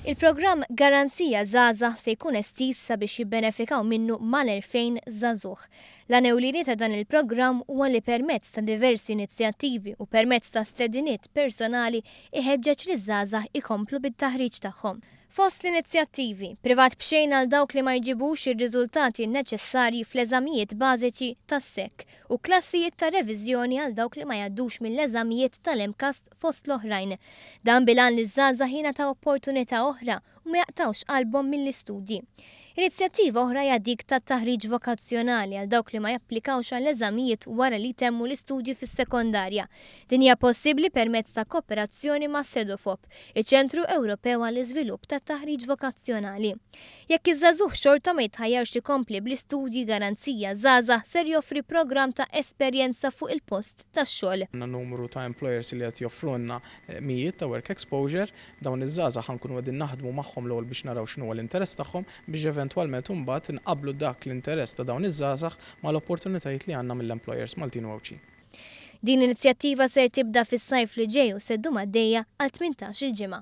Il-programm Garanzija Żgħażagħ se jkun estiż sabiex jibbenefikaw minnu mal-2,000 żagħżugħ. L-għan ewlieni ta' dan il-programm huwa li permezz ta' diversi inizjattivi u permezz ta' stediniet personali iħeġġeġ liż-żgħażagħ ikomplu bit-taħriġ tagħhom. Fost l-inizjattivi, privat b'xejn għal dawk li ma jġibux ir-riżultati neċessarji fl-eżamijiet bażiċi tas-SEC u klassijiet ta' reviżjoni għal dawk li ma jgħaddux mill-eżamijiet tal-MCAST fost l-oħrajn. Dan bil-għan li ż-żgħażagħ jingħataw opportunità oħra u ma jaqtgħux qalbhom mill-istudji. Inizjattiva oħra hija dik tat-taħriġ vokazzjonali għal dawk li ma japplikawx għall-eżamijiet wara li jtemmu l-istudji fis-sekondarja. Din hija possibbli permezz ta' kooperazzjoni ma' Cedefop, iċ-Ċentru Ewropew għall-Iżvilupp tat-Taħriġ Vokazzjonali. Jekk iż-żagħżugħ xorta ma jitħajjarx ikompli bl-istudji, Garanzija Żgħażagħ ser joffri programm ta' esperjenza fuq il-post tax-xogħol. Għandna numru ta' employers li qed joffrulna mijiet ta' work exposure. Dawn iż-żgħażagħ ħa nkunu qegħdin naħdmu magħhom l-ewwel biex naraw x'inhuwa l-interess tagħhom biex eventwalment imbagħad inqabblu dak l-interess ta' dawn iż-żgħażagħ mal-opportunitajiet li għandna mill-employers Maltin u Għawdxin. Din l-inizjattiva ser tibda fis-sajf li ġej u se ddum għaddejja għal 18-il ġimgħa.